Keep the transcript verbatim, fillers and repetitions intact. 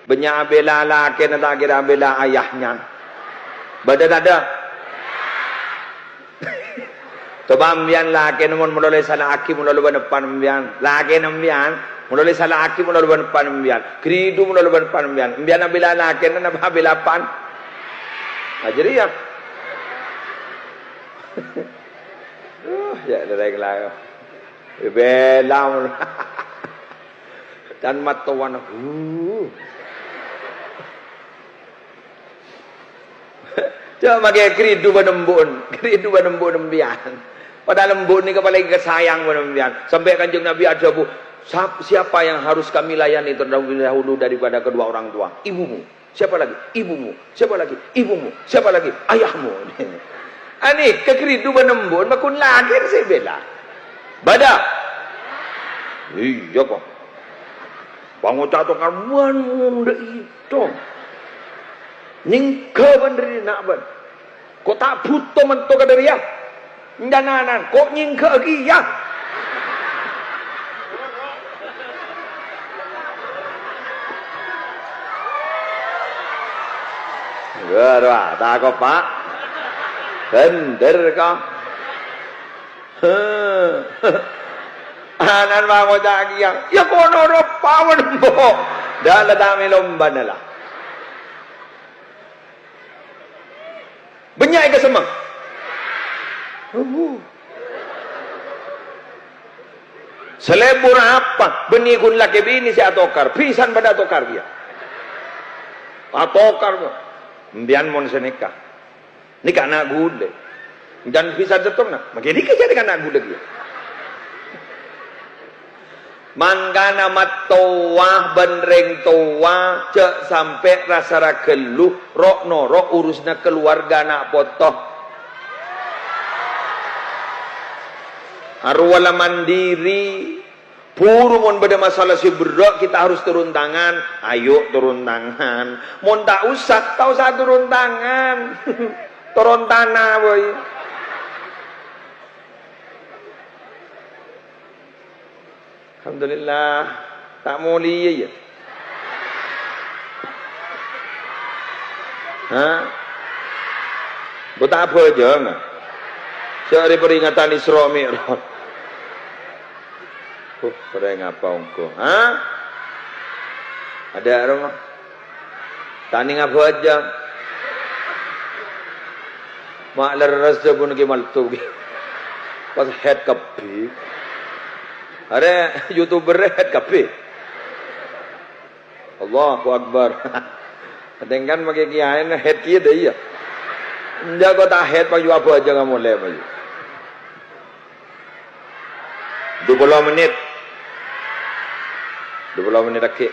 Bânnya' abhilâ lakèna ta' kèra abhilâ ayahnya. Bâdâ tadâ'? Coba embiyan lakèna mon malolo èsala'aghi malolo bân eppan embiyan. Lakèna embiyan malolo èsala'aghi malolo bân eppan embiyan. Gridhu malolo bân eppan embiyan. Embiyan abhilâ lakèna napa abhilâ eppan? Nah, jârèya. Uh, ya, ḍâreng la. Èbhilâ mon. Can mattowana. Uh. Coba makè gridhu bân embu'en, gridhu bân embu'en embiyan. Padahal embu'en nèka palèng èkasayang bân embiyan. Sampè' Kanjeng Nabi adhâbu, "Sap-, siapa yang harus kami layani terlebih dahulu daripada kedua orang tua?" "Ibumu." "Siapa lagi?" "Ibumu." "Siapa lagi?" "Ibumu." "Siapa lagi?" "Ayahmu." Anèka gridhu bân embu'en, makon lakèna sè èbhilâ. Bâdâ? Iyâ, kok. Pangoca' tokar, "Wan, mon ḍâ' itu. Nyèngghâ bân ḍâri na' bân. Ko' ta' bhuto manto ka ḍâriyâ. Enjâ' nanan, ko' nyèngghâ kèya." Wah, wah, tako', Pak. Bhender, kok. Anan pangoca' kèya, "Ya, kono ropa mon, Mbok. Ḍâ' la ta' mèlo ombâna, la." Bânnya' èkasemmeng. Wuh. Salèbur apa? Bânnè ghun lakè binè sè atokar. Bhisan paḍâ atokar kèya. Atokar. Embiyan mon sanèka. Nèka ana' ghulâ. Jhân bhisan sèttongnga. Makè nèka jhâ' nèka ana' ghulâ kèya. Mangkana mattowa bân rèng towa jhâ' sampè' ra-sara ghâllu ro'-noro' urusanna kaluwarga ana' poto. Arowa la mandiri. Buru mon bâḍâ masalah sè berrâ', kita harus turun tangan. Ayo turun tangan. Mon ta' osa, ta' osa turun tangan. Toron tana, boy. Alhamdulillah. Ta' molèya, ya. Ha? Engko' ta' abhâjâng, ah. Sè arè peringatan Isra Mi'raj. Uh, orèng apa ongghu? Ha? Ada, Roma? Tanèng abhâjâng. Ma' lerres jhâ' bun ki malto ki. Pas haid kabbhi. Arè YouTuber haid kabbhi. Allahu Akbar. Kadhâng kan makè kiyaèna haid kèya ḍâ' iyâ. Enjâ' ko' ta' haid, payu abhâjâng molè, payu. Dupolo menit. Dupolo menit aghi'.